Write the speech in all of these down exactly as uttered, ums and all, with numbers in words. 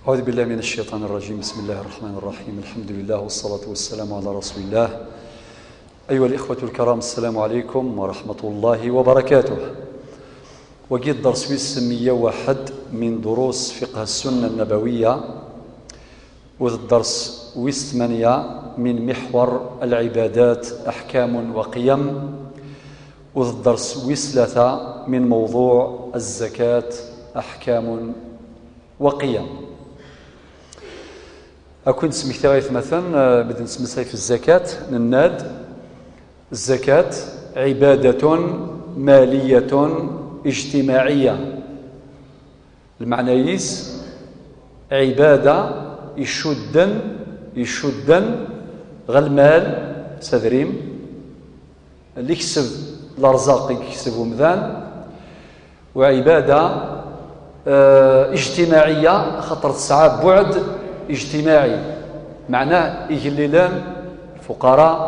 أعوذ بالله من الشيطان الرجيم. بسم الله الرحمن الرحيم. الحمد لله والصلاة والسلام على رسول الله. أيها الإخوة الكرام، السلام عليكم ورحمة الله وبركاته. وقيت درس ويس مية واحد من دروس فقه السنة النبوية، وذ الدرس ويس ثمانية من محور العبادات أحكام وقيم، وذ الدرس ويس ثلاثة من موضوع الزكاة أحكام وقيم. أكون سميتها مثلا، آه، بدنا نسمي في الزكاة، نناد الزكاة عبادة مالية اجتماعية. Lmeɛna-is, ɛibada icudden, icudden ɣer lmal, s adrim, lekseb, lerẓaq i yekseb umdan, وعبادة, eh, اجتماعية, xaṭer tesɛa buɛd اجتماعي, meɛnah igellilen, الفقراء,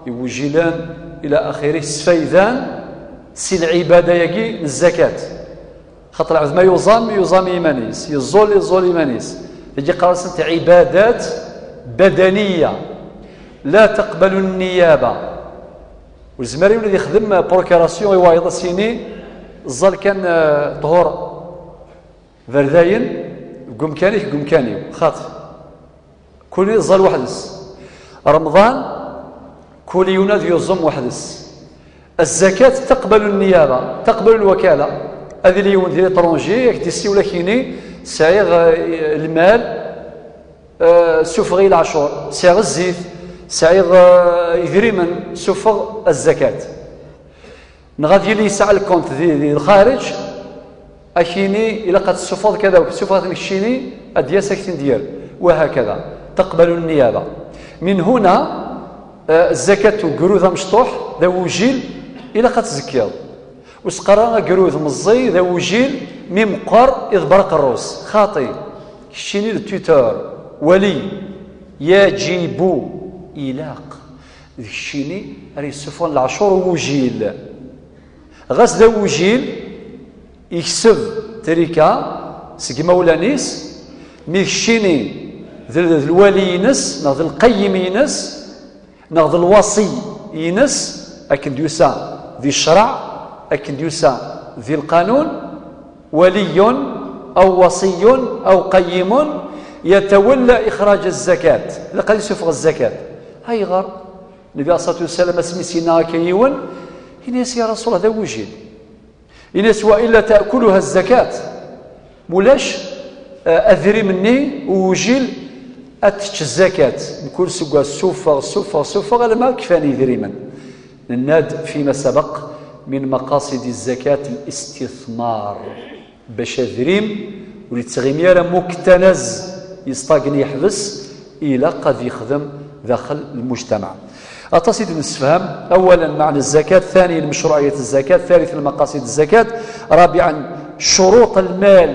iwjilen, إلى آخره, sfaydan si lɛibada-yagi n zzakat. Xaṭer lɛebd ma yuẓam, yuẓam i yiman-is, yeẓẓul, yeẓẓul i yiman-is. Dagi qqaren-asent عبادات بدنية لا تقبل النيابة. Ur yezmir yiwen ad yexdem procuration i wayeḍ, ad s-yini ẓẓal kan, eh, ṭhur berdayen, deg umkan-ik, deg umkan-iw, xaṭi. Kul yiwen yeẓẓal weḥd-s. Remḍan, kul yiwen ad yuẓum weḥd-s. الزكاة تقبل النيابة، تقبل الوكالة. Ad yili yiwen di l'étranger, ad k-d-yessiwel, ad k-yini, sɛiɣ, eh, lmal, eh, sufeɣ-iyi leɛcur, sɛiɣ zzit, sɛiɣ, eh, idrimen, sufeɣ الزكاة. Neɣ ad yili yesɛa lkunt di, di lxariǧ, ad k-yini ilaq ad tessufɣeḍ kada, u tessufɣeḍ-ten keččini, ad d-yas ad k-ten-d-yerr, وهكذا. تقبل النيابة. من هنا, eh, الزكاة n ugrud amecṭuḥ, d awujil, ilaq ad tzekkiḍ. Ur s-qqar ara agrud meẓẓi, d awujil, mi meqqer, iḍebber aqerru-s. Xaṭi. Keččini d tuteur, wali. يجب, ilaq. D keččini ara yessufɣen leɛcur n wujil. Ɣas d awujil, yekseb trika seg imawlan-is, mi d keččini d, d lwali-ines, neɣ d lqayyim-ines, neɣ d lwasi-ines, akken d-yusa di ccreɛ, akken d-yusa di lqanun, ولي أو وصي أو قيم يتولى إخراج الزكاة. Ilaq ad yessufeɣ zzakat. Ayɣer? Nnbi alayhi ṣṣalatu wassalam, asmi s-yenna akka yiwen, yenna-yas: "Ya Rasul Allah, d awujil." Yenna-yas: "وإلا تأكلها الزكاة." Mulac, eh, adrim-nni, ujil, ad tečč zzakat. Mkul seggas, sufeɣ, sufeɣ, sufeɣ, alamma kfan yidrimen. Nenna-d فيما سبق من مقاصد الزكاة الاستثمار. Bac adrim ur yettɣimi ara muktanaz, yesṭagni, yeḥbes, ilaq ad yexdem daxel lmujtamaɛ. Aṭas i d-nessefham. أولا معنى الزكاة، ثانيا مشروعية الزكاة، ثالثا مقاصد الزكاة، رابعا شروط المال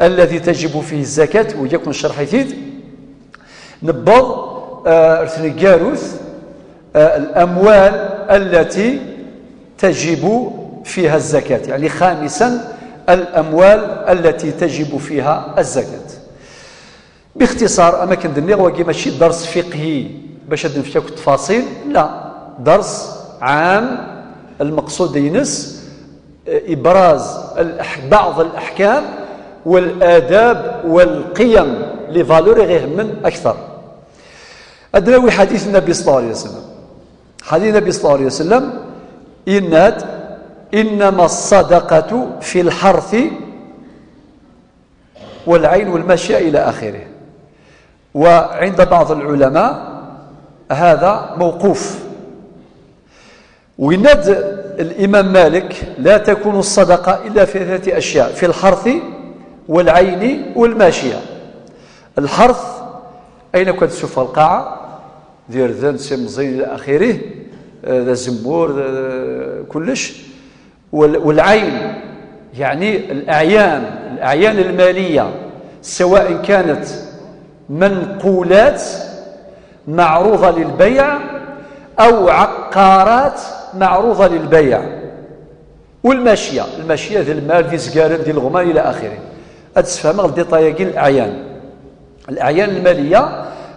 الذي تجب فيه الزكاة, wigi akk necreḥ-it-id. Newweḍ, eh, ar tneggarut, eh, الأموال التي تجب فيها الزكاة، يعني خامسا الأموال التي تجب فيها الزكاة. باختصار, am akken d-nniɣ, wagi mačči dars fiqhi bac ad d-nefk akk ttfaṣil, la, dars ɛam, lmeqsud-ines, eh, إبراز الأح-, بعض الأحكام والآداب والقيم, les valeurs i ɣ-ihemmen akter. Ad nawi ḥadit Nnabi ṣalla Llahu ɛalayhi wa sallam. Ḥadit Nnabi ṣalla Llahu ɛalayhi wa sallam, yenna-d: "إنما الصدقة في الحرث والعين والماشية" إلى آخره. وعند بعض العلماء هذا موقوف. Yenna-d Limam Malik: "لا تكون الصدقة إلا في ثلاثة أشياء، في الحرث والعين والماشية." Lḥerth, ayen akk ad tessufeɣ lqaɛa, d irden, d timẓin, إلى آخره, eh, d azemmur, d, d kullec. Wal-, والعين, يعني الأعيان, الأعيان المالية, سواء كانت منقولات معروضة للبيع أو عقارات معروضة للبيع. والماشية, الماشية d lmal, d izgaren, d ileɣman إلى آخره. Ad d-sfehmeɣ le détail-agi n الأعيان. Leɛyan lmaliya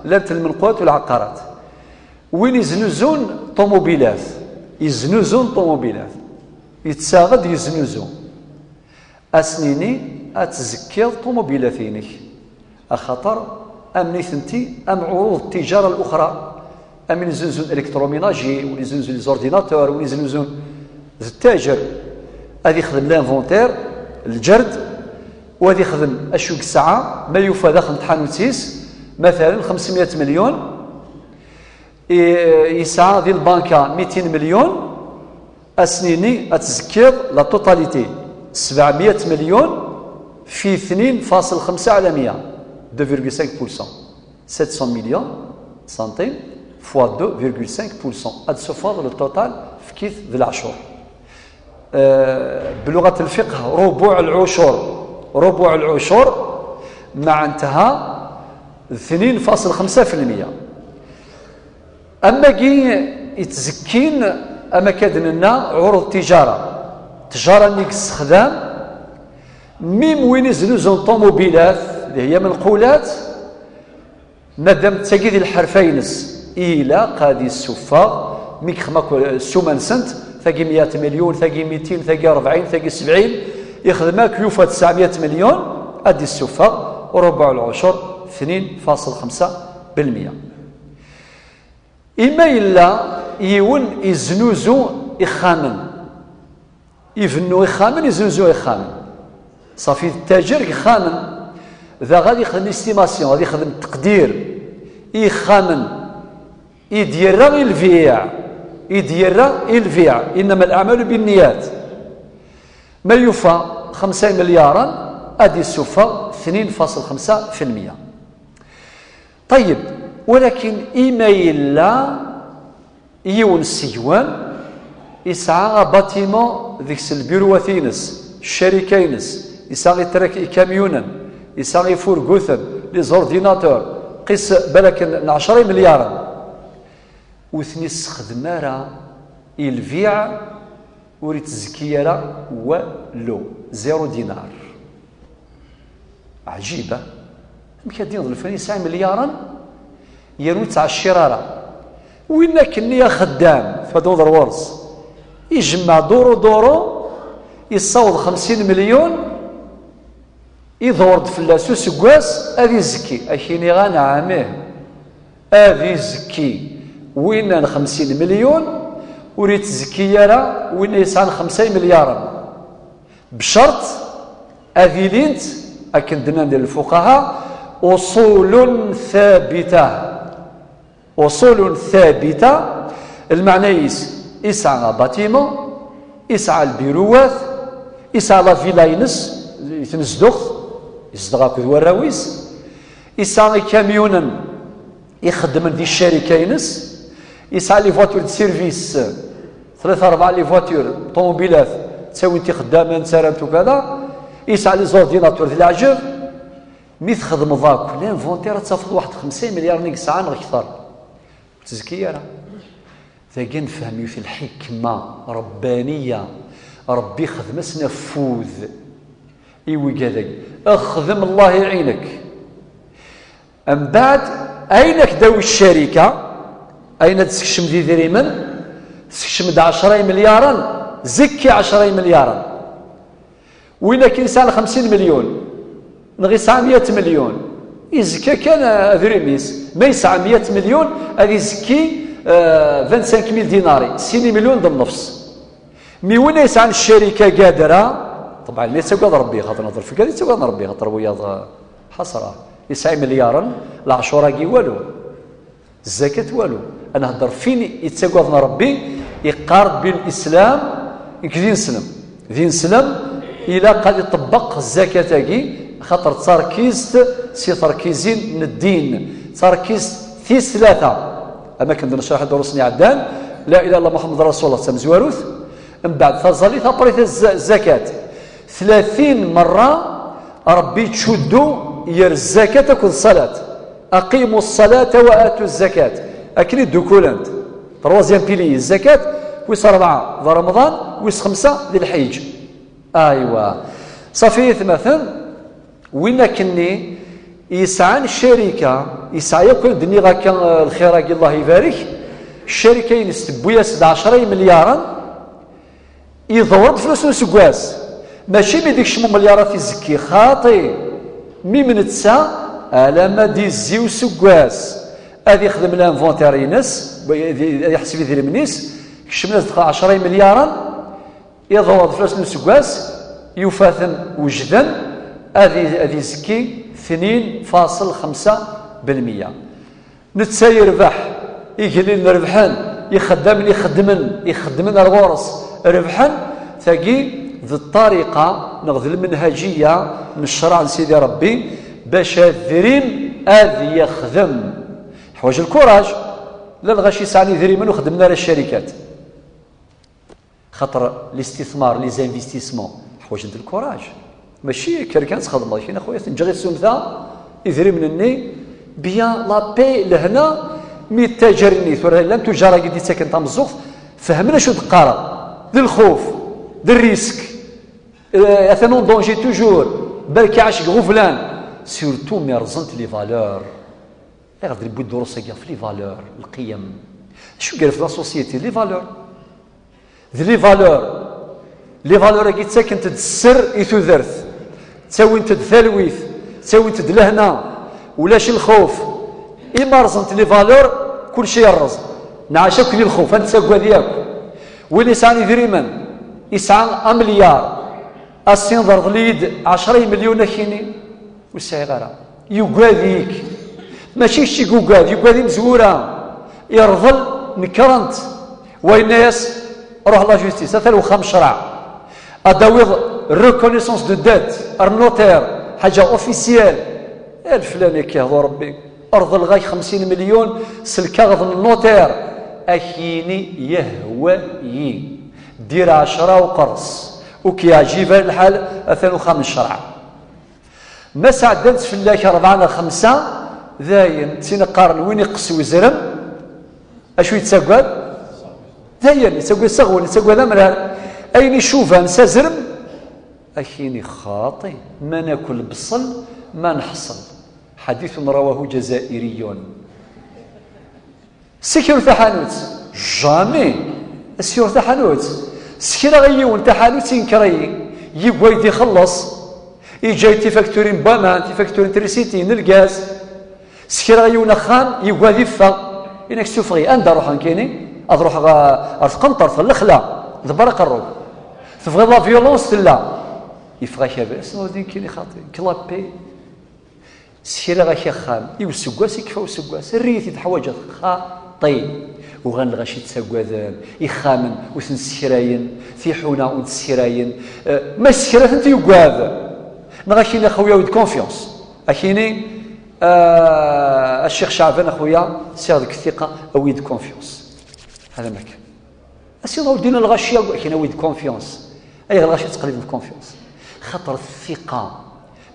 llant lmenqulat u lɛaqarat. Win iznuzun ṭumubilat, iznuzun ṭumubilat, yettaɣ-d, yeznuzu. Ad s-nini ad tzekkiḍ ṭumubilat-inek, axaṭer am nitenti am ɛuruḍ tijara luxra, am win izunzun électroménager, win izunzun les ordinateurs, win izunzun d ttajer, ad ixdem l'inventaire, lǧerd, u ad ixdem acu i yesɛa, ma yufa daxel n tḥanut-is, matalen, xemsmya melyun, i-, yesɛa di lbanka mitin melyun, ad s-nini ad tzekkiḍ la totalité, sebɛemya melyun fi tnin faṣel xemsa ɛla mya, deux virgule cinq pour cent, sept cents millions de centimes fois deux virgule cinq pour cent, ad tessufɣeḍ le total, fk-it d leɛcur. Eh, بلغة الفقه ربع العشر، ربع العشر معناتها اثنين فاصل خمسة في المية. Am wagi yettzekkint, am akka d-nenna, ɛuruḍ tijara, ttjara-nni i yessexdam, même win iznuzun ṭumubilat, اللي هي منقولات, madam d tagi di lḥerfa-ines, ilaq ad yessuffeɣ, mi yexdem akk ssuma-nsent, tagi meyya melyun, tagi mitin, tagi rebɛin, tagi sebɛin, yexdem akk, yufa tesɛemya melyun, ad d-yessuffeɣ ربع العشر, اثنين فاصل خمسة بالمية. Imi yella yiwen iznuzu ixxamen, ibennu ixxamen, iznuzu ixxamen. Ṣafi d ttajer deg ixxamen. Daɣ ad ixdem estimation, ad ixdem teqdir i yixxamen i d-yerra i lbiɛ, i d-yerra i lbiɛ, إنما الأعمال بالنيات. Ma yufa xemsa imelyaren, ad d-yessuffeɣ اثنين فاصل خمسة في المية. Ṭeyyeb, walakin imi yella yiwen seg-wen yesɛa abatimu deg-s lbiruwat-ines, ccarika-ines, yesɛa itrak-, ikamyunen, yesɛa ifurguten, les ordinateurs, qis balak n ɛecra imelyaren, ur ten-yessexdem ara i lbiɛ, ur ittezki ara walu, zéro dinar. Ɛjiba, amek ad d-yiniḍ lflan yesɛa imelyaren, yernu ur yettɛeccir ara? Win akkenni axeddam, fad other words, ijemmeɛ duru duru, yessaweḍ xemsin melyun, iḍewwer-d fell-as useggas, ad izekki. Ad k-iniɣ anɛam, ih. Ad izekki winna n xemsin melyun, ur ittzekki ara winna yesɛan xemsa imelyaren. Bcert ad ilint, akken d-nnan di lfuqaha, uṣulun thabita. Uṣulun thabita, lmeɛna-is, isɛa abatimu, isɛa lbiruwat, isɛa la villa-ines i tnezduɣt, izdeɣ akked warraw-is, isɛa ikamyunen ixeddmen di ccarika-ines, isɛa les voitures de service, tlata rebɛa les voitures, ṭumubilat, ttawint ixeddamen, ttarrant ukada, isɛa les ordinateurs d leɛǧeb. Mi txedmeḍ akk l'inventaire, ad tafeḍ waḥed xemsa imelyaren i yesɛan neɣ kter. Ur tzekki ara. Dagi ad nefhem yiwet lḥikma ṛebbaniya, Ṛebbi ixdem-asen afud i wigad-agi. Xdem, Allah iɛinek. Mbeɛd, ayen ad k-d-tawi ccarika, ayen ad d-tsekcem d idrimen, tsekcem-d ɛecra imelyaren, zekki ɛecra imelyaren. Win akken yesɛan xemsin melyun, neɣ yesɛa meyya melyun, izekka kan, eh, adrim-is. Ma yesɛa meyya melyun, ad izekki, eh, vingt-cinq mille dinari, sin imelyun d nnefs. Mi win yesɛan ccarika gadra, ṭebɛen, ma yettagad Ṛebbi, xaṭer nehder fell-ak, ad yettagad Ṛebbi, xaṭer wiyaḍ, eh, ḥasra, yesɛa imelyaren, leɛcur-agi walu. Zzakat walu. Ad nhedder f win yettagaden Ṛebbi, iqqar-d belli Lislam, nekk d ineslem. D ineslem, ilaq ad iṭebbeq zzakat-agi, axaṭer d tarkizt si terkizin n ddin, d tarkizt tis tlata. Am akken d-necreḥ i ddurus-nni iɛeddan, la ilaha illallah Muḥemmed Rasulullah d tamezwarut, mbeɛd taẓallit, après taz-, zzakat. Tlatin merra Ṛebbi yettcuddu ger zzakat akked ṣṣalat. Aqimu ṣṣalata wa atu zzakat. Akken i ddukulent. Troisième pilier, zzakat, wis ṛebɛa d Remḍan, wis xemsa d lḥiǧ. Aywa. Ṣafi, atmaten, win akkenni Yesɛan ccarika, yesɛa yakk ayen d-nniɣ akka, eh, lxir-agi, Allah ibarek, ccarika-ines tewwi-as-d ɛecra imelyaren, iḍewwer-d fell-asen useggas. Mačči mi d-ikcem umelyaṛ ad t-izekki, xaṭi. Mi m netta, alamma d-izzi useggas, ad ixdem l'inventaire-ines, ad iḥseb idrimen-is, kecmen-as-d ɛecra imelyaren, iḍewwer-d fell-asen useggas, yufa-ten wejden, ad i-, ad izekki tnin faṣel xemsa belmeyya. Netta yerbeḥ, igellilen rebḥen, ixeddamen ixeddmen, ixeddmen ar ɣur-s rebḥen. Tagi d ṭṭariqa neɣ d lmenhajiya n ccṛeɛ n Sidi Ṛebbi bac adrim ad yexdem. Ḥwaǧ lkuraj, la lɣaci sɛan idrimen ur xeddmen ara ccarikat. Xaṭer listithmar, les investissements, ḥwaǧent lkuraj. Mačči kker kan txedmeḍ, kra, a xuya, tenǧeɣ i tsumta, idrimen-nni, bien, la paix, lehna, mi ttaǧer-nni, tura llan tuǧar-agi d-ittaken tameẓẓuɣt, fehmen acu d-qqareɣ, d lxuf, d risk, eh, atan en danger toujours, balki ɛac deg iɣeblan, surtout mi rẓent les valeurs. Ayɣer d-newwi ddurus-agi ɣef les valeurs, lqiyam? Acu i yerfed la société? Les valeurs. D les valeurs. Les valeurs-agi ttakent-d sser i tudert, ttawint-d talwit, ttawint-d lehna, ulac lxuf. Imi rẓent les valeurs, kulci yerreẓ. Nɛac akk di lxuf, ad nettagad yakk. Win yesɛan idrimen, yesɛa amelyar, ass-in terḍel-iyi-d ɛecra imelyun akini. Ur sɛiɣ ara. Yugad-ik. Mačči kečč i yugad, yugad imezwura. Irḍel, nekrent. Wa yenna-yas, ruḥ la justice, ata wexxam ccreɛ. Ad d-tawiḍ reconnaissance de dette, ar notaire, ḥaǧa officielle. A leflan, akka ihḍu Rebbi. Rḍelɣ-ak xemsin melyun s lkaɣeḍ n notaire. Ad k-yini yehwa-yi. Dir ɛecra uqers. Ur k-yeɛǧib ara lḥal, atan wexxam n ccreɛ. Ma sɛeddant fell-ak rebɛa neɣ xemsa, dayen, d tin qqaren win iqqes uzrem, acu yettagad? Dayen, yettagad s aɣwen, yettagad amrar. Ayen icuban s azrem, ad k-yini xaṭi, ma nakk lebṣel, ma neḥṣel. حديث رواه جزائري. Ssekreɣ taḥanut. Jamais. Ssekreɣ taḥanut. Ssekreɣ i yiwen taḥanut, yenker-iyi. Yegwa ad ixelleṣ. Yeǧǧa-yi tifakturin n waman, tifakturin n trisiti, n lgaz. Ssekreɣ i yiwen axxam, yegwa ad iffeɣ. Yenna-k, sufeɣ-iyi. Anda ruḥeɣ nekkini? Ad ruḥeɣ, eh, ar tqenṭert, ɣer lexla. Ḍebber aqerru-k. Tebɣiḍ la violence? Tella. Yeffeɣ-ak abrid. Asma ur d nekkini xaṭi. Nekk la paix. Ssekreɣ-ak axxam i useggas, ikfa useggas, err-iyi-t-id, ḥwaǧeɣ-t. Xaṭi. Uɣalen lɣaci ttaggaden, ixxamen ur ten-ssekrayen, tiḥuna ur t-ssekrayen. Eh, ma yessekra-tent, yuggad. Neɣ akini, a xuya, awi-d confiance. Akini, eh, a Ccix Ceɛban, a xuya, sɛiɣ deg-k tiqa, awi-d confiance. Hada ma kan. Asiḍ, a ddin, lɣaci akk, akken awi-d confiance. Ayɣer lɣaci ttqelliben confiance? Xaṭer thiqa,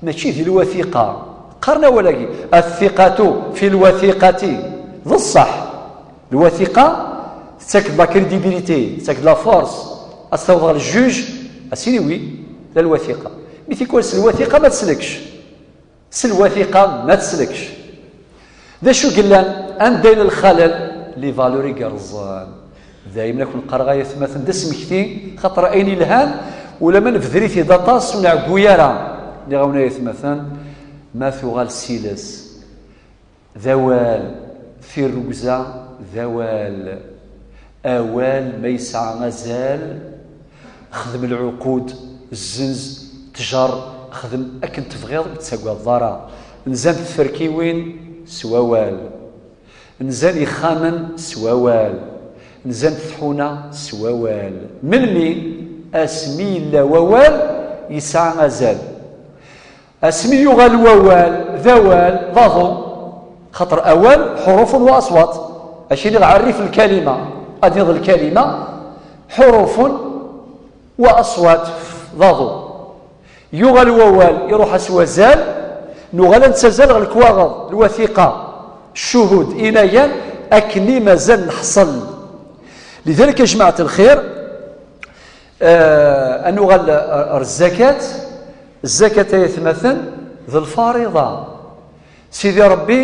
mačči di lwathiqa. Qqaren awal-agi, الثقة في الوثيقة. D ṣṣeḥ. Lwathiqa tettak-d la crédibilité, tettak-d la force. Ad tawḍeḍ ɣer ljuj, ad s-yini oui, la lwathiqa. Mi tikwal s lwathiqa, ma teslekc. S lwathiqa ma teslekc. D acu yellan? Anda yella lxalal? Les valeurs igerrzen. Daymen ad ken-qqareɣ ay atmaten d asmekti, xaṭer ayen ilhan, ula ma nebder-it-id aṭas ur nɛeggu ara. Nniɣ-awen ay atmaten, ma tuɣal s iles. D awal, tirrugza d awal. Awal ma yesɛa azal, xdem lɛuqud, zzenz, ttjer, xdem akken tebɣiḍ, ur tettagadeḍ ara. Nzant tferkiwin s wawal. Nzan ixxamen s wawal. Nzant tḥuna s wawal. Melmi? Asmi yella wawal yesɛa azal. Asmi yuɣal wawal d awal, d aḍu. Xaṭer awal, ḥurufun wa aswaṭ. Akini ɣer rrif lkalima, ad niḍ lkalima, ḥurufun wa aswaṭ, d aḍu. Yuɣal wawal, iruḥ-as wazal, nuɣal ad nettazal ɣer lekwaɣeḍ, lwathiqa, ccuhud, inagan, akken i mazal neḥṣel. Lidalik, a jmaɛat lxir, Eh, ad nuɣal ar, ar zzakat. Zzakat, ay atmaten, d lfariḍa. Sidi Ṛebbi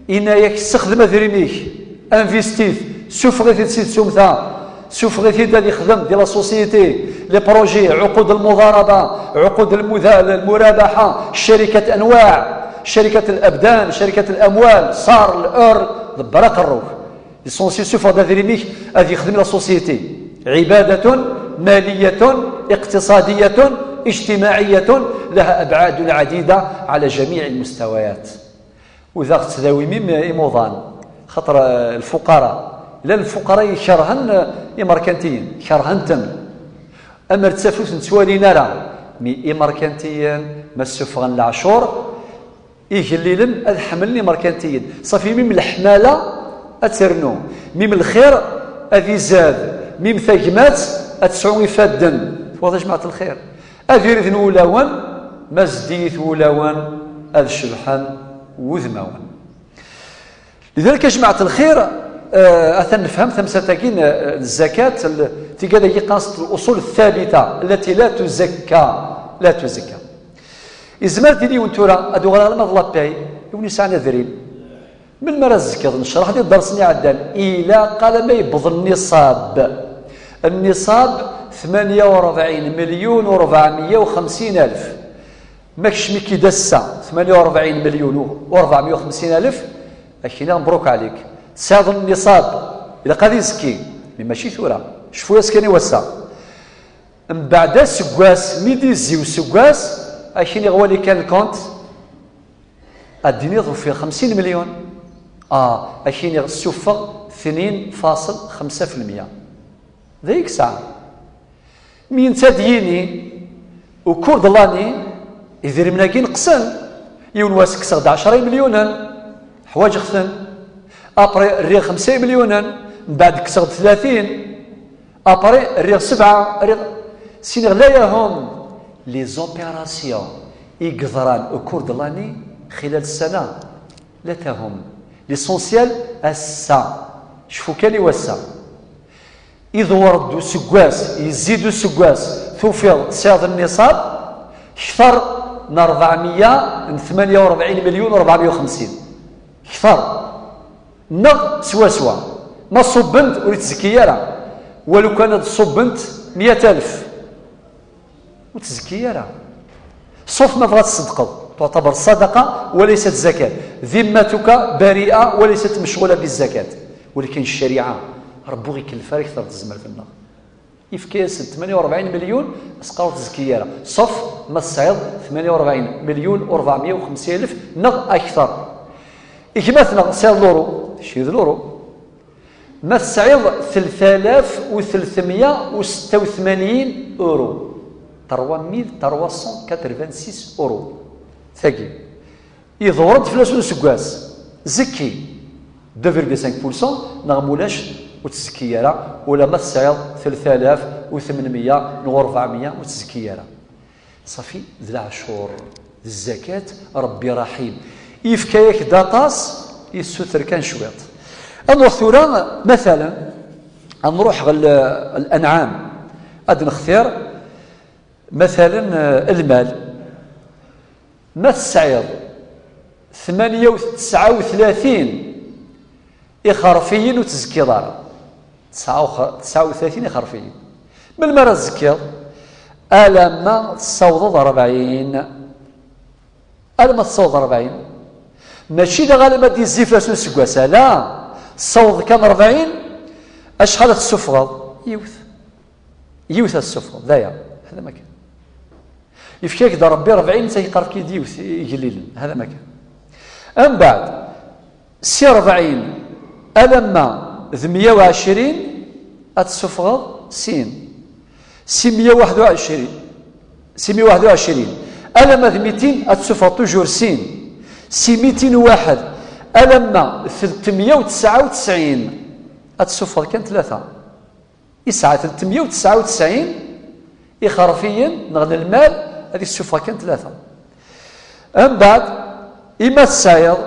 yenna-yak, ssexdem adrim-ik, investit, sufeɣ-it-id si tsumta, sufeɣ-it-id ad ixdem di la société, les projets, ɛuqud lmuḍaraba, ɛuqud lmuda-, lmurabaḥa, carikat anwaɛ, carikat labdan, carikat lamwal, ṣar, l'or, ḍebber aqerru-k. L'essentiel, sufeɣ-d adrim-ik ad yexdem la société. عبادة مالية اقتصادية اجتماعية لها أبعاد عديدة على جميع المستويات. U daɣ ttdawim im-, imuḍan, xaṭer, eh, lfuqara. Llan lfuqara i kerhen, eh, imerkantiyen, kerhen-ten. Amer d tafut ur ten-ttwalin ara. Mi imerkantiyen, ma ssufɣen leɛcur, igellilen ad ḥemmlen imerkantiyen. Ṣafi, mim leḥmala ad ternu, mim lxir ad izad, mim tagmat ad tesɛu ifadden. Twaḍ a jmaɛt lxir. Abrid n wulawen, ma zeddigit wulawen, ad cebḥen wudmawen. لذلك a jmaɛt lxir, eh, atan nefhem tamsalt-agi n, eh, n zzakat, l-, tigad-agi qqaren-as الأصول الثابتة التي لا تزكى، لا تزكى. Izmer ad yili yiwen tura, ad uɣal alamma d la paie, yiwen yesɛan adrim. Melmi ara tzekkeḍ? Necreḥ di dders-nni iɛeddan. Ilaq alamma yewweḍ nniṣab. Nniṣab ثمانية وأربعين مليون وأربعمية وخمسين ألف. Ma kecm-ik-id ass-a ثمانية وأربعين مليون وأربعمية وخمسين ألف, ad k-iniɣ مبروك عليك. Tesɛiḍ nniṣab, ilaq ad izekki. Mi mačči tura, cfu-yas kan i wass-a. Mbeɛd aseggas, mi d-izzi useggas, ad k-iniɣ wali kan lkunt, ad d-tiniḍ ufiɣ خمسين مليون. Ah, ad k-iniɣ ssufeɣ اثنين فاصل خمسة في المية. D ay yesɛa. Mi netta ad d-yini, au cours de l'année, idrimen-agi neqsen. Yiwen wass kkseɣ-d ɛecra imelyunen, ḥwaǧeɣ-ten. Après, rriɣ xemsa imelyunen, mbeɛd kkseɣ-d tlatin. Après, rriɣ sebɛa, rriɣ, siniɣ la yahum. Les opérations i yeḍran au cours de l'année, xilal ssana, la tahum. L'essentiel, ass-a. Cfu kan i wass-a. Iḍewwer-d useggas, yezzi-d useggas, tufiḍ tesɛiḍ nniṣab kter n ṛebɛemya n ثمانية وأربعين مليون وأربعمية وخمسين. Kter. Neɣ swaswa. Ma ṣubbent ur ittzekki ara. Walu kan ad ṣubbent مية ألف. Ur ttzekki ara. Sauf ma tebɣa tṣeddqeḍ, تعتبر صدقة وليست زكاة. ذمتك بريئة وليست مشغولة بالزكاة. Walakin ccariɛa, Ṛebbi ur ɣ-ikellef ara kter n tezmert-nneɣ. Yefka-yasen ثمانية وأربعين مليون, as-qqar ur ttzekki ara. Sauf ma tesɛiḍ ثمانية وأربعين مليون وأربعمية وخمسين ألف neɣ akter. I gma-tneɣ tesɛiḍ l'euro, kečč d l'euro. Ma tesɛiḍ tlata alaf u tlatmya u setta u tmanyin euro, trois mille trois cent quatre-vingt-six euros. Tagi, iḍewwer-d fell-asen useggas, zekki, deux virgule cinq pour cent, neɣ mulac ur ttzekki ara, ula ma tesɛiḍ tlata alaf u tmanmya neɣ ṛebɛemya ur ttzekki ara. Ṣafi, d leɛcur, d zzakat, Ṛebbi raḥim. Yefka-yak-d aṭas, yessuter kan cwiṭ. Ad nruḥ tura, matalan, ad nruḥ ɣer l-, l-anɛam. Ad nextir, matalan, eh, lmal. Ma tesɛiḍ ثمانية وتسعة وثلاثين ixerfiyen ur tzekkiḍ ara. Tesɛa u-, tesɛa u tlatin ixerfiyen. Melmi ara tzekkiḍ? Alamma tessawḍeḍ ṛebɛin. Alamma tessawḍeḍ ṛebɛin. Mačči d alamma d-yezzi fell-as useggas, ala. Tessawḍeḍ kan ṛebɛin, acḥal ad tessufɣeḍ? Yiwet. Yiwet ad tessufɣeḍ, d aya. Hada ma kan. Yefka-ak-d Ṛebbi ṛebɛin, netta yeqqar-ak-id yiwet igellilen. Hada ma kan. Mbeɛd, si ṛebɛin alamma d meyya u ɛecrin, ad tessufɣeḍ sin. Si meyya u waḥed u ɛecrin, si meyya u waḥed u ɛecrin alamma d mitin, ad tessufɣeḍ toujours sin. Si mitin u waḥed alamma d tletmya u tesɛa u tesɛin, ad tessufɣeḍ kan tlata. Yesɛa tletmya u tesɛa u tesɛin ixerfiyen neɣ n lmal, ad yessufeɣ kan tlata. Mbeɛd, ima tesɛiḍ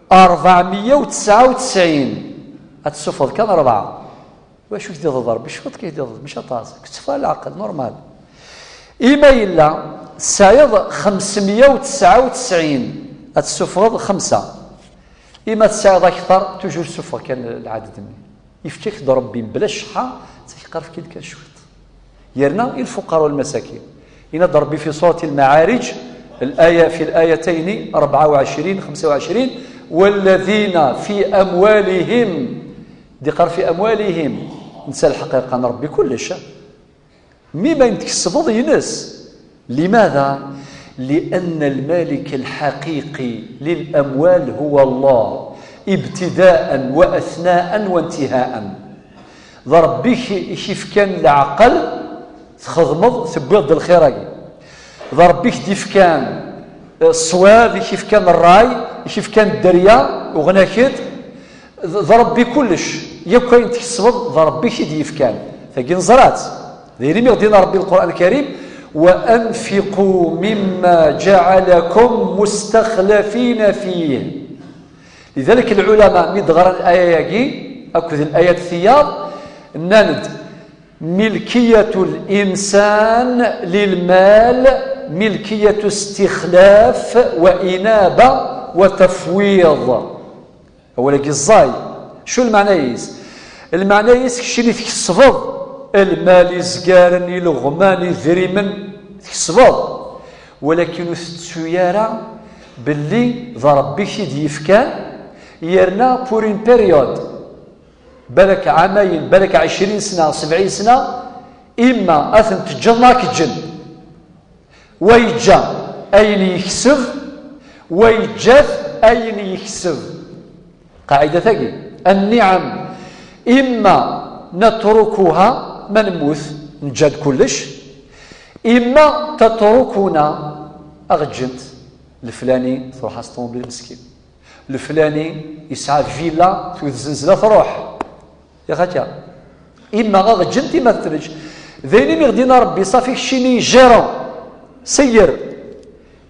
ṛebɛemya u tesɛa u tesɛin, ad tessufeḍ kan ṛebɛa. Wacu i k-d-iḍeḍ Ṛebbi? Cwiṭ kan i k-d-iḍeḍ, mačči aṭas. Kečč teffeɣ leɛqel, normal. Ima yella tesɛiḍ xemsemya u tesɛa u tesɛin, Ad tessufɣeḍ xemsa. Ima tesɛiḍ akteṛ, toujours ssufeɣ kan lɛaded-nni. Yefka-k-d Ṛebbi mebla cceḥḥa, ttaki qqar efk-iyi-d kan cwiṭ. Yerna i lfuqara u lmasakin. Yenna-d Ṛebbi fi surat al-Maɛarij, الآية في الآيتين أربعة وعشرين خمسة وعشرين: والذين في أموالهم. Di qqar fi amwalihim. Netta lḥeqiqa n Ṛebbi kullec. Mi ma tkesbeḍ ines. لماذا؟ لأن المالك الحقيقي للأموال هو الله، ابتداء وأثناء وانتهاء. D Ṛebbi i k-, i k-ifkan leɛqel, txedmeḍ, tewwiḍ-d lxir-agi. D Ṛebbi i k-d-ifkan, eh, ṣṣwab, i k-ifkan ṛṛay, i k-ifkan dderya, uɣen-ak-d. D, d Ṛebbi kullec, yakk ayen tkesbeḍ, d Ṛebbi i k-id-yefkan. Tagi neẓra-tt. D ayen imi ɣ-d-yenna Ṛebbi Lqur'an Lkarim: وأنفقوا مما جعلكم مستخلفين فيه. Lidalik lɛulama mi d-ɣran laya-agi akked layat tiyaḍ, nnan-d: ملكية الإنسان للمال ملكية استخلاف وإنابة وتفويض. Awal-agi ẓẓay. Acu lmeɛna-is? Lmeɛna-is keččini tkesbeḍ lmal, izgaren, ileɣman, idrimen, tkesbeḍ. Walakin ur tettu ara belli d Ṛebbi i k-id-yefkan, yerna pour une période, balak ɛamayen, balak ɛecrin sna, sebɛin sna, imma ad ten-teǧǧeḍ neɣ ad k-ǧǧen. Wa yeǧǧa ayen yekseb, wa yeǧǧa-t ayen yekseb. Qaɛida tagi, النعم إما نتركها, ma nemmut, neǧǧa-d kullec, إما تتركنا, aɣ-ǧǧent, leflani truḥ-as ṭumubil meskin. Leflani yesɛa villa, tewwet zenzla, truḥ. Yax akka. Imma aɣ-ǧǧent, imma tettneǧ. D ayen imi ɣ-d-yenna Ṛebbi, ṣafi keččini gérant. Seyyer.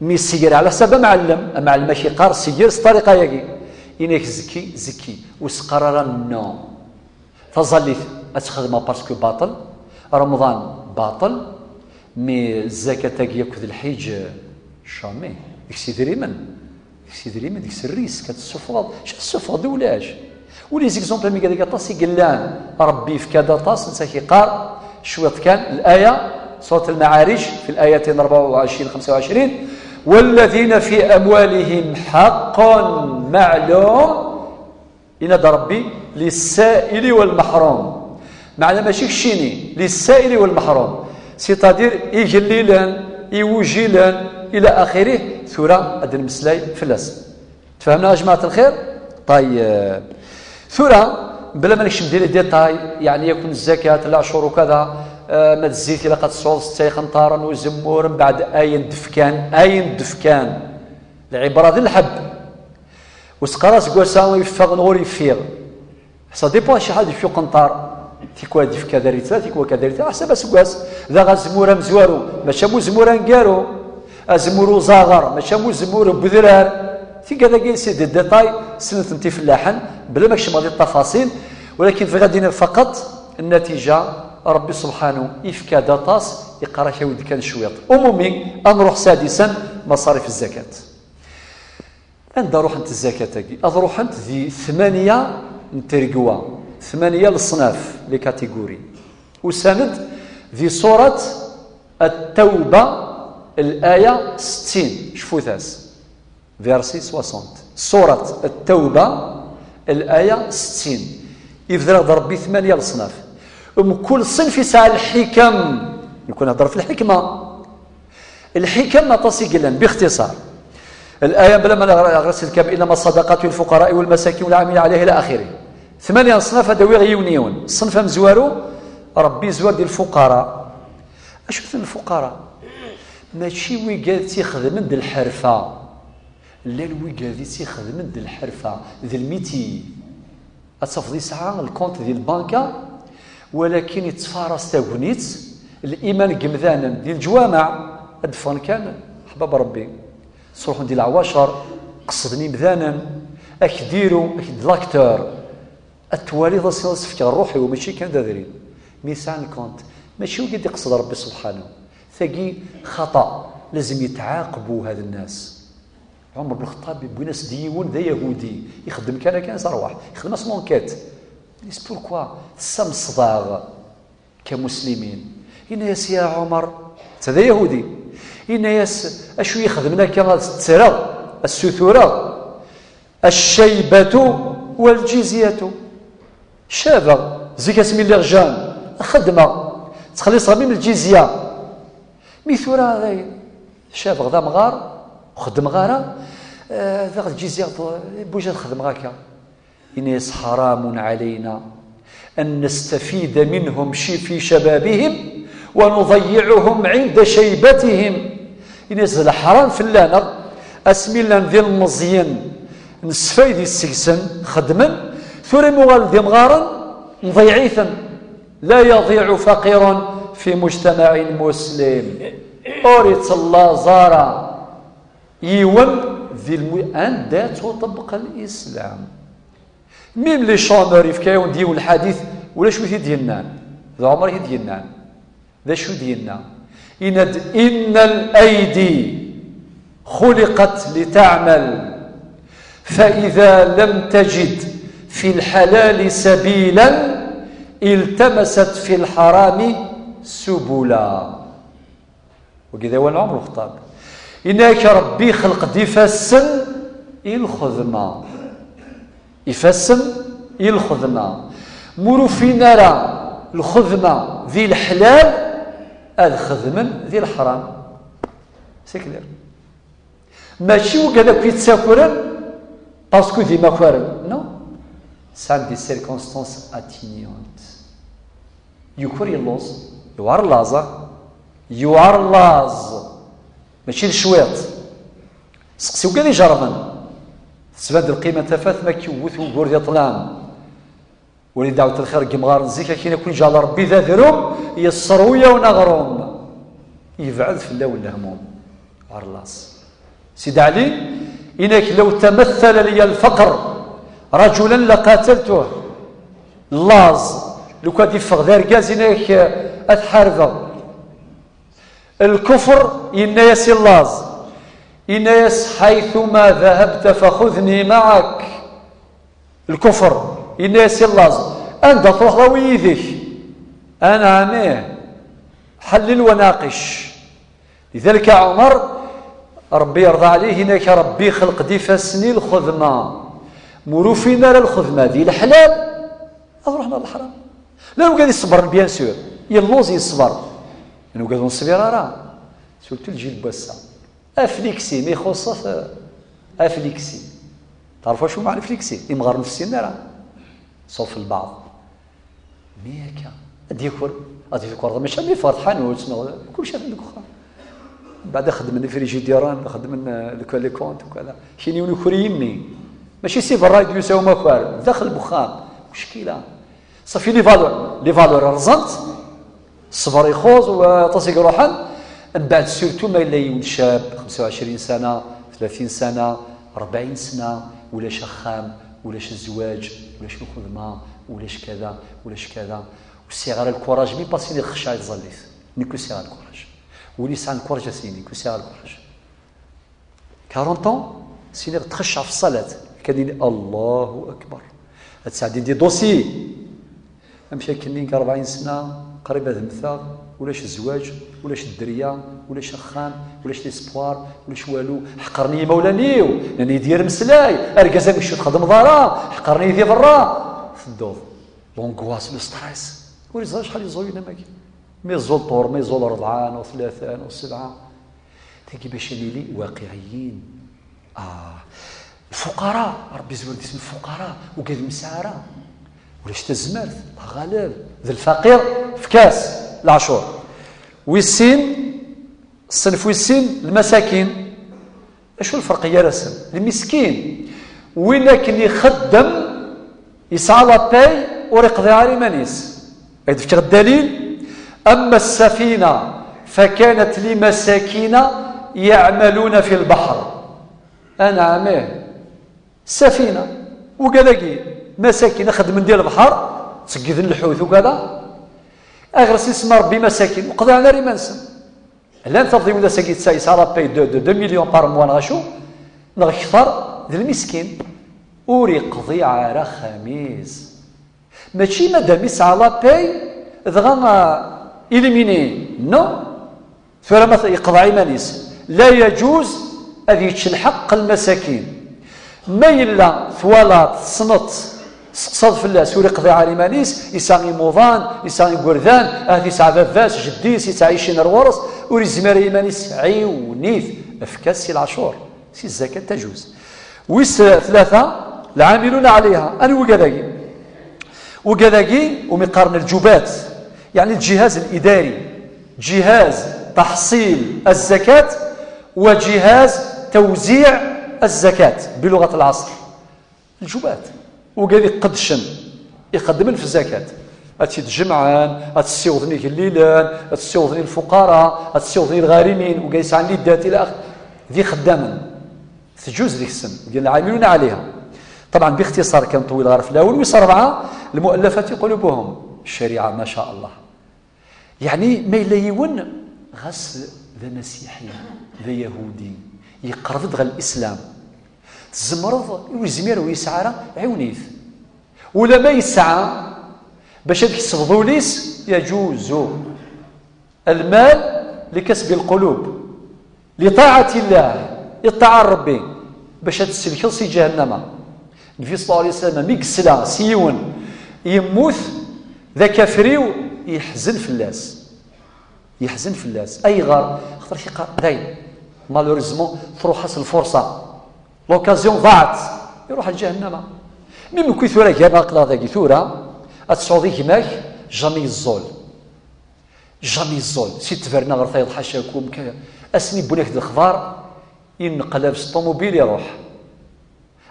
Mi seyyer ɛla ḥsab amɛellem, amɛellem ak-iqqar seyyer s ṭṭariqa-yagi. Ini-ak zki, zki. Ur s-qqar ara non. Taẓallit ad txedmeḍ parce que baṭel, Remḍan baṭel, mais zzakat-agi akked lḥiǧ, jamais. Deg-s idrimen, deg-s idrimen, deg-s risque, ad tessufɣeḍ, acu ad tessufɣeḍ d ulac. Ula les exemples am igad-agi aṭas i yellan, Ṛebbi yefka-d aṭas, netta k-iqqar cwiṭ kan, laya, surat al-Maɛarij, fi l-ayatin rebɛa u ɛecrin, xemsa u ɛecrin: والذين في أموالهم حق معلوم. Yenna-d Ṛebbi: للسائل والمحروم. Meɛna mačči keččini, للسائل والمحروم. C'est-à-dire, igellilen, iwujilen, ila axirih, tura ad nmeslay fell-asen. Tfehmem a jmaɛat lxir? Ṭayyeb. Tura, bla ma nekcem di les détails, yeɛni yakun zzakat, leɛcur ukada, eh, ma d zzit ilaq ad tesɛuḍ setta iqenṭaren, uzemmur, mbeɛd ayen d-fkan, ayen d-fkan. Lɛibra d lḥebb. Ur s-qqar aseggas-a yeffeɣ neɣ ur yeffiɣ. Ça dépend acḥal d-yefka uqenṭar. Tikwal d-yefka taddart-a, tikwal taddart-a, ḥsab aseggas. Daɣ azemmur amezwaru, mačči am uzemmur aneggaru. Azemmur uzaɣar, mačči am uzemmur n wedrar. Tigad-agi, c'est des détails, ssnen-tent ifellaḥen, bla ma kecmeɣ di ṭṭafaṣil. Walakin bɣiɣ ad d-iniɣ faqat, nnatija, Ṛebbi subḥanu yefka-d aṭas, yeqqar-ak awi-d kan cwiṭ. Umumi, ad nruḥ sadisan, maṣarif zzakat. Anda ruḥent zzakat-agi? Ad ruḥent di tmanya n tregwa, tmanya leṣnaf, les catégories. Usan-d di surat At-Tawba, laya settin, cfut-as, verset soixante. Surat At-Tawba, laya settin. Ibder-aɣ-d Ṛebbi tmanya leṣnaf. Mkul ṣinf yesɛa lḥikam. Nekk nehder f lḥikma. Lḥikam aṭas i yellan, bixtiṣar. Laya bla ma neɣra, neɣra s lkam: إنما الصدقات للفقراء والمساكين والعاملين عليها إلى آخره. Tmanya ṣṣnaf ad awiɣ yiwen yiwen. Ṣṣenf amezwaru, Ṛebbi yezwar di lfuqara. Acu-ten lfuqara? Mačči wigad tt-ixedmen d lḥerfa. Llan wigad i tt-ixedmen d lḥerfa, d lmiti. Ad tafeḍ yesɛa lkunt di lbanka, walakin yettfaras tagnit, liman n yemdanen di leǧwameɛ, ad d-ffɣen kan ḥbab Ṛebbi. Ttruḥun di leɛwacer, qesden imdanen, ak-d-iru, ak-d l'acteur. Ad twaliḍ ass-nni ad s-fkeɣ ṛṛuḥ-iw, mačči kan d adrim. Mi yesɛa lkunt, mačči wigi d-iqsed Ṛebbi subḥanu. Tagi xaṭa, lazem yetɛaqeb uhad nnas. Ɛumer ben Lxeṭṭab wwin-as-d yiwen d ayahudi, ixeddem kan akken, s rrwaḥ, ixdem-as l'enquête. Is pourquoi tessamsed-aɣ kamuslimin? Yenna-yas: Ya Ɛumer, netta d ayahudi, yenna-yas: acu i xedmen akka, ad ttreɣ, ad ssutureɣ, الشيبة والجزية. Cabeɣ, zik asmi lliɣ jeune, xeddmeɣ, ttxelliṣeɣ même lǧizya. Mi tura dayen, cabeɣ d amɣar, ur xeddmeɣ ara, eh, daɣ lǧizya, bouge ad xedmeɣ akka. Yenna-yas: حرام علينا أن نستفيد منهم ش-، في شبابهم ونضيعهم عند شيبتهم. Yenna-yas: d leḥram fell-aneɣ, asmi llan d ilmeẓyen, nesfaydi seg-sen, xeddmen, tura mi uɣalen d imɣaren, nḍeyyeɛ-iten. لا يضيع فقير في مجتمع مسلم. Ur yettlaẓ ara yiwen di lmu-, anda ttwaṭebbeq Lislam. Même les chômeurs, yefka-yawen-d yiwen lḥadit, ulac wi t-id-yennan. D Ɛumer i t-id-yennan. D acu i d-yenna? Yenna-d: إن الأيدي خلقت لتعمل، فإذا لم تجد في الحلال سبيلا التمست في الحرام سبلا. Wagi d awal n Ɛumer Lxeṭṭab. Yenna-ak Ṛebbi ixleq-d ifassen i lxedma. Ifassen i lxedma. Ma ur ufin ara lxedma di leḥlal, ad xedmen di leḥram. C'est clair. Mačči wigad akk yettakren parce que d imakaren. Non. Sɛan des circonstances atténuantes. Yuker yelluẓ. Yewɛer laẓ, ah. Yewɛer laẓ. Mačči d cwiṭ. Seqsi wigad ijerrben. Tettban-d lqima n tafat ma k-yewwet wugur di ṭṭlam. Wali dɛwet lxir deg yimɣaren zik, akin akk iǧal Ṛebbi d adrum, yesserwi-yawen aɣrum. Yebɛed fell-awen lehmum. Yewɛer laẓ. Sidi Ɛli, yenna-ak: لو تمثل لي الفقر رجلا لقاتلته. Laẓ, lukan ad yeffeɣ d argaz, yenna-ak: ad t-ḥarbeɣ. Lkufr, yenna-yas i laẓ, yenna-yas: حيثما ذهبت فخذني معك. Lkufr, yenna-yas i laẓ: anda truḥeḍ, awi yid-k. Anɛam, ih. Ḥellel wa naqec. Lidalik a Ɛumer, Ṛebbi yerḍa ɛlih, yenna-ak: Ṛebbi ixleq-d ifassen i lxedma. Ma ur ufin ara lxedma di leḥlal, ad ruḥen ɣer leḥram. Llan wigad iṣebbren, bien sûr, yelluẓ yeṣber. Llan wigad ur neṣbir ara, surtout lǧil n wass-a. Afliksi, ma ixuṣṣ-it, afliksi. Teɛref acu meɛna afliksi? Imɣaren ur t-ssinen ara. Sauf lbeɛḍ. Mi akka, ad d-yaker, ad d-yaker, mačči mi yeffeɣ ɣer tḥanut, neɣ kulci atan deg uxxam. Mbeɛd xedmen ifrijidiren, xedmen, eh, le, les comptes, ukala. Kini yiwen yuker yimi. Mačči si berra i d-yusa umakar, daxel n uxxam. Muckila. Safi les valeurs, les valeurs rẓent, ṣṣber ixuẓ, u aṭas i iruḥen. Mbeɛd surtout ma yella yiwen cab, xemsa u ɛecrin sana, tlatin sana, rebɛin sana, ulac axxam, ulac zzwaǧ, ulac lxedma, ulac kada, ulac kada. Ur sɛiɣ ara lkuraj, mi pasini xecɛeɣ i tẓallit. Nekk ur sɛiɣ ara lkuraj. Win yesɛan lkuraj ad s-yini, nekk ur sɛiɣ ara lkuraj. Quarante ans, siniɣ txecceɛ f ṣṣalat, kan yini Allahu Akbar. Ad tesɛeddi des dossiers. Amek akken nekk rebɛin sna, qrib ad mmteɣ, ulac zzwaǧ, ulac dderya, ulac axxam, ulac l'espoir, ulac walu. Ḥeqren-iyi yimawlan-iw, nnan-iyi-d yir meslay, argaz amekcu txedmeḍ ara, ḥeqren-iyi di berra. Tedduḍ. L'angoisse, le stress. Ur yeẓri acḥal yeẓẓu yinamagi. Mi yeẓẓul ṭur, mi yeẓẓul rebɛa, neɣ tlata, neɣ sebɛa. Tagi bac ad nili waqiɛiyin. Ah. Lfuqara, Ṛebbi yezwir-d isem lfuqara, ugad ur nesɛi ara. Ulac tazmert, lɣalab, d lfaqir, efk-as leɛcur. Wis sin, ṣṣenf wis sin, lmasakin. Acu lferq gar-asen? Lmiskin, win akken ixeddem, yesɛa la paye, ur iqḍiɛ ara iman-is. Ad d-fkeɣ ddalil: أما السفينة فكانت لمساكين يعملون في البحر. Anɛam, ih. Ssafina, wigad-agi, masakin, xeddmen di lebḥer, tteggden lḥut, ugada. Aɣersiw isemma Ṛebbi masakin, ur qḍiɛen ara iman-nsen. Llan tafḍiwin ass-agi, yesɛa, yesɛa la paye de, de deux millions par mois, neɣ acu? Neɣ kter, d lmiskin. Ur iqḍiɛ ara axxam-is. Mačči madam isɛa la paye, dɣa, ah, éliminé. Non. Tura ma t-, yeqḍeɛ iman-is. La yaǧuz ad yečč lḥeqq n lmasakin. Ma yella twalaḍ, tessneḍ, testeqsaḍ fell-as, ur iqḍiɛ ara iman-is, yesɛa imuḍan, yesɛa igerdan, ahat yesɛa baba-s, jeddi-s, yettɛicin ar ɣur-s, ur yezmir ara iman-is, ɛiwen-it, efk-as si leɛcur, si zzakat tajuz. Wis tlata, lɛamiluna ɛliha. Anwa wigad-agi? Wigad-agi umi qqaren lǧubat, yeɛni lǧihaz lidari, ǧihaz taḥṣil azzakat wa ǧihaz tawziɛ azzakat, biluɣat lɛaṣr. Lǧubat, wigad iqeddcen, ixeddmen fi zzakat. Ad tt-id-jemɛen, ad tt-ssiwḍen igellilen, ad tt-ssiwḍen i lfuqara, ad tt-ssiwḍen i lɣarimin, wigad yesɛan lidat, ila ax-, d ixeddamen. Teǧuz deg-sen, wigad lɛamiluna ɛliha. Ṭabɛen, bixtiṣar kan, ṭewwil ɣer fell-awen. Wis rebɛa, lmuallafati qulubuhum. Ccariɛa, ma ca Allah. Yeɛni, ma yella yiwen, ɣas d amasiḥi, d ayahudi, yeqreb-d ɣer lislam, tzemreḍ, ur yezmir, ur yesɛi ara, ɛiwen-it. Ulama yesɛa, bac ad kesbeḍ ul-is, yaǧuzu. Lmal li kasbi lqulub. Li ṭaɛati Llah, i ṭṭaɛa n Ṛebbi, bac ad t-tselkeḍ si ǧahennama. Nnbi ṣalla Llahu ɛalayhi wa sallam, mi yesla s yiwen yemmut d akafriw, yeḥzen fell-as. Yeḥzen fell-as. Ayɣer? Axaṭer yeqqar, dayen, malheureusement, truḥ-as lfurṣa. L'occasion ḍaɛet. Iruḥ ar ǧahennama. Mi mekwi tura gar-aneɣ, aql-aɣ dagi tura, ad tesɛuḍ i gma-k, jamais yeẓẓul. Jamais yeẓẓul, si ttberna ɣer tayeḍ, ḥacakum, ka-, ass-nni wwin-ak-d lexbar, inneqlab s ṭumubil, iruḥ.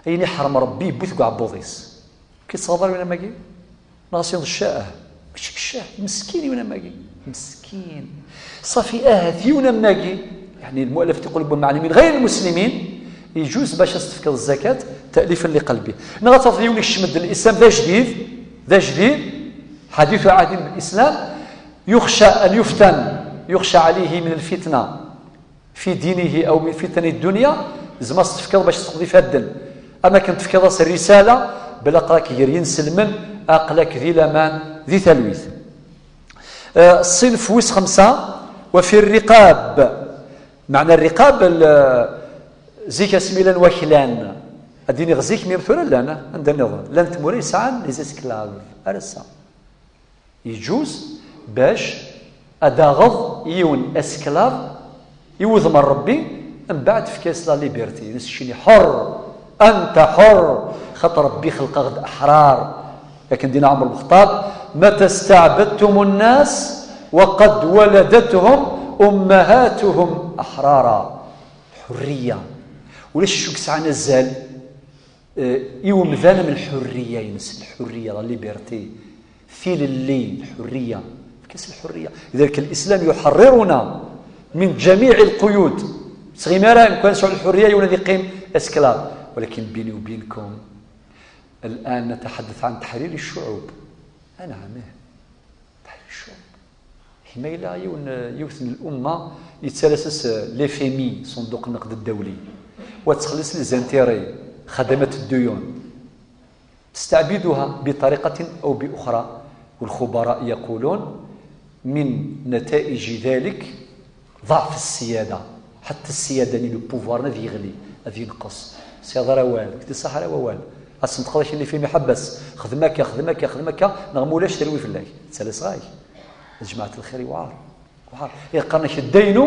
Ayen iḥrem Ṛebbi, yewwi-t deg uɛebbuḍ-is. Ki tseɣḍar win am wagi? Neɣ s-, ccah, mačči ccah, meskin win am wagi. Meskin. Ṣafi, ahat yiwen am wagi, yeɛni lmuallafati qulubuhum, meɛna min ɣayri lmuslimin, yeǧuz bac as-tefkeḍ zzakat, ta'lifan li qalbi. Neɣ ad tafeḍ yiwen ikcem-d lislam d ajdid, d ajdid, ḥadithu ahdin bil islam, يخشى أن يفتن، يخشى عليه من الفتنة في دينه أو من فتن الدنيا، زعما تفكر باش تقضي في هاد الدن. أما كنت تفكر راس الرسالة، بلا قراك غير ينسلمن، أقلك ذي لمان، ذي تلويث. آه، الصنف ويس خمسة، وفي الرقاب. معنى الرقاب، ال-، زيك اسمي لن وكلان. أديني غزيك ميم ثورة لنا، عندنا نظام. لن تموري ساعة، les esclaves. أرسا. Yeǧuz bac ad d-taɣeḍ yiwen esclave i wudem n Ṛebbi, mbeɛd efk-as la liberté, d-as keččini ḥer, anta ḥer, xaṭer Ṛebbi xelq-aɣ-d aḥrar. Akken d-yenna Ɛmer Lxeṭṭab, متى استعبدتم الناس وقد ولدتهم أمهاتهم أحرارا. Ḥurriya. Ulac acu yesɛan azal Eh, i umdan am lḥurriya-ines, lḥurriya, la liberté, tilelli, lḥurriya, efk-as lḥurriya. لذلك الإسلام يحررنا من جميع القيود. Ur nesɛi ara, nekk ad nesɛu lḥurriya, yiwen ad yeqqim esclave. ولكن بيني وبينكم، الآن نتحدث عن تحرير الشعوب. أنعم، إيه. Teḥricum. Ma yella yiwen, yiwet n lumma yettalas-as l'F M I, ṣunduq n nneqd ddawli, wa tettxelliṣ les intérêts, خدمات الديون، تستعبدها بطريقة أو بأخرى، والخبراء يقولون من نتائج ذلك ضعف السيادة. حتى السيادة-nni, le pouvoir-nni ad yeɣli, ad yenqes. Ur tesɛiḍ ara awal, ur k-d-iṣaḥ ara wawal. Ad tnṭqeḍ akken i fim iḥebbes. Xdem akka, xdem akka, xdem akka, neɣ ma ulac terwi fell-ak. Ttalaseɣ-ak. A jmaɛat lxir, yewɛer. Yewɛer. Iqqaren-ak ddaynu,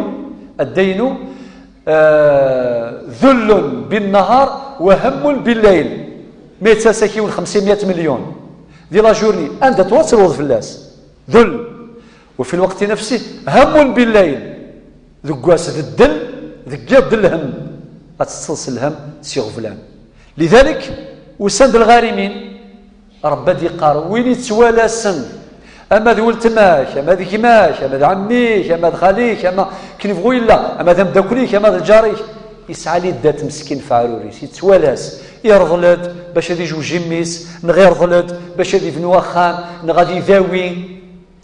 ddaynu, ah, ذل بالنهار وهم بالليل. Ma yettales-ak yiwen xemsin meyya milyun di la journée, anda tura ad terwuḍ fell-as? ذل. وفي الوقت نفسه هم بالليل. Deg wass d ddel, deg yiḍ d lhemm. Ad teṭṭseḍ s lhemm, s iɣeblan. لذلك, usan-d lɣarimin. Ṛebbi ad d-yeqqar, win yettwalasen, ama d weltma-k, ama d gma-k, ama d ɛemmi-k, ama d xali-k, ama akken yebɣu yella, ama d ameddakel-ik, ama d lǧar-ik, yesɛa lidat meskin f aɛrur-is, yettwalas, irḍel-d bac ad ijewj i mmi-s, neɣ irḍel-d bac ad ibnu axxam, neɣ ad idawi.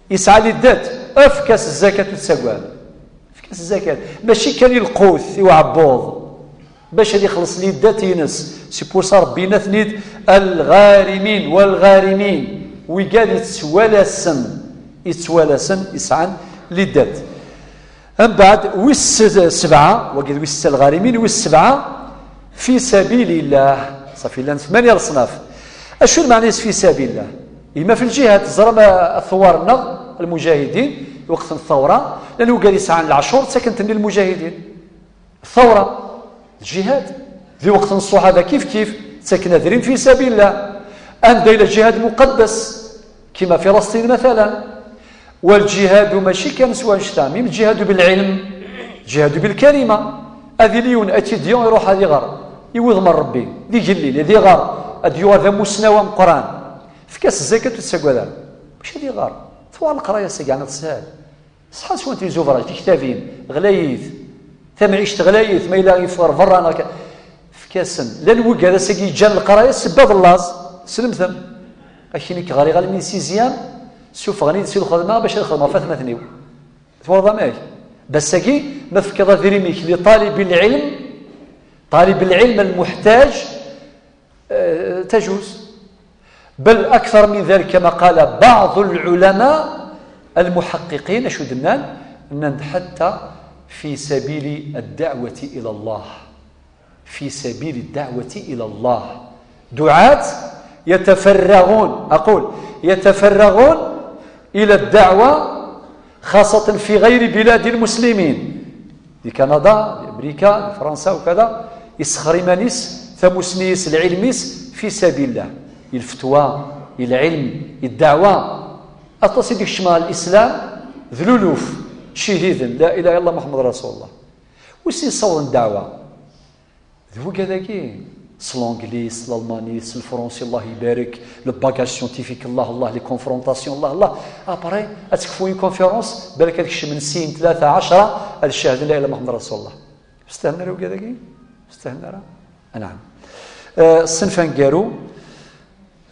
Yesɛa lidat, efk-as zzakat ur tettagad. Efk-as zzakat. Mačči kan i lqut, i uɛebbuḍ. Bac ad ixelleṣ liddat-ines. C'est pour ça Ṛebbi yenna-ten-id: الغارمين والغارمين. Wigad yettwalasen, yettwalasen, yesɛan liddat. Mbeɛd, wis sebɛa, wagi d wis setta الغارمين, wis sebɛa في سبيل الله. Ṣafi, llan tmanya leṣnaf. Acu lmeɛna-s في سبيل الله? Yemma في الجهاد, teẓram, eh, ثوار-nneɣ, المجاهدين, lweqt n ثورة, llan wigad yesɛan leɛcur, ttaken-ten i المجاهدين. ثورة, الجهاد. Di lweqt n الصحابة كيف كيف, ttaken adrim في سبيل الله. Anda yella جهاد مقدس, كما فلسطين مثلا. والجهاد ماشي kan s wanect-a, même الجهاد بالعلم, الجهاد بالكلمة. Ad yili yiwen étudiant iruḥ ad iɣer i wudem n Ṛebbi, d igellil, ad iɣer, ad yuɣal d amussnaw ameqqran. Efk-as zzakat, ur tettagad ara. Mačči ad iɣer. Tuɣal leqraya-agi, ɛni teshel? Ṣṣeḥa swan tizubraǧ, tiktabin, ɣlayit. Tamɛict ɣlayit, ma yella yeffeɣ ɣer berra neɣ ka-, efk-asen. Llan wigad ass-agi yeǧǧan leqraya sebba d llaẓ. Teslemtem. Akken i k-ɣriɣ almi d sixième, ssufɣen-iyi-d si lxedma bac ad xedmeɣ ɣef atmaten-iw. Twalaḍ amek? Ass-agi, ma tefkiḍ adrim-ik li ṭalib lɛilm, ṭalib lɛilm lmuḥtaǧ, eh, tajuz. بل أكثر من ذلك كما قال بعض العلماء المحققين، acu d-nnan? Nnan-d: حتى في سبيل الدعوة إلى الله. في سبيل الدعوة إلى الله. دعاة يتفرغون، أقول، يتفرغون إلى الدعوة، خاصة في غير بلاد المسلمين. Di Kanada, di Amrika, di Fransa وكذا, yessexxer iman-is, tamussni-is, lɛilm-is, في سبيل الله. I lfetwa, i lɛilm, i ddeɛwa. Aṭas i d-ikecmen ɣer Lislam, d luluf, cihiden, لا إله إلا الله محمد رسول الله. Wissen yessawḍen ddeɛwa? D wigad-agi, s l'anglais, s l'almani, s lefransi, Allah ibarek, le bagage scientifique, Allah, Allah, les confrontations, Allah, Allah. Après, ad tekfu une conférence, balak ad kecmen sin, tlata, ɛecra, ad cehden لا إله إلا محمد رسول الله. Stehnen ara wigad-agi? Stehnen ara? Anɛam. Eh, ṣṣenf aneggaru,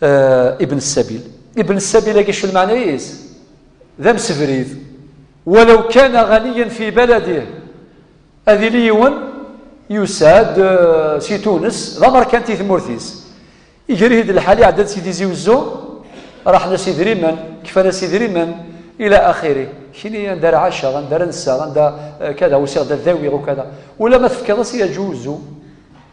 eh, Ibn Ssabil. Ibn Ssabil-agi, acu lmeɛna-is? D amsebrid. ولو كان غنيا في بلده. Ad yili yiwen yusa-d, eh, si Tunes, d amerkan di tmurt-is. Iger-it-id lḥal, iɛedda-d si Tizi Wezzu, raḥen-as idrimen, kfan-as idrimen, ila axiri. Kini anda ara ɛaceɣ, anda ara nseɣ, anda, eh, kada, usiɣ-d ad dawiɣ ukada. Ula ma tefkiḍ-as, yaǧuzu.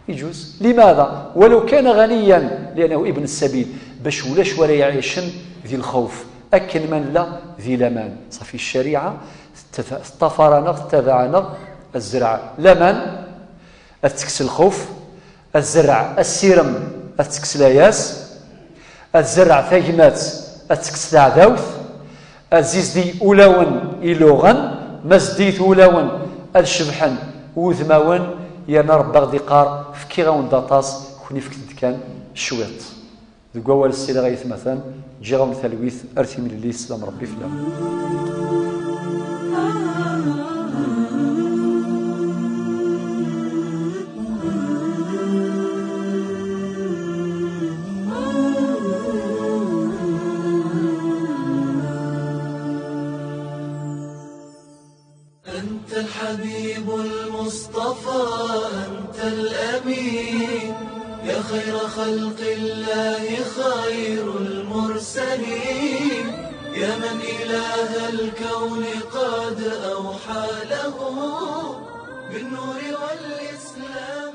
Iǧuz. لماذا؟ ولو كان غنيا، لأنه ابن السبيل. Bac ulac wara iɛicen di lxawf. Akken ma nella di laman. Ṣafi, ccariɛa tettaf-, teṭṭafar-aneɣ, tettabaɛ-aneɣ, ad zerɛ laman, ad tekkes lxawf, ad zerɛ asirem, ad tekkes layas, ad zerreɛ tagmat, ad tekkes taɛdawt, ad zizdig ulawen iluɣen, ma zeddigit wulawen ad cebḥen wudmawen, yerna Rebbi aɣ-d-iqqar: fkiɣ-awen-d aṭas, kni fket-d kan cwiṭ. Deg wawal ssileɣ ay atmaten, ǧǧiɣ-awen talwit ar timlilit, sslam Rebbi fell-awen. أنت الحبيب المصطفى، أنت الأمين، يا خير خلق الله، خير المرسلين، يا من إله الكون قد أوحى له بالنور والإسلام.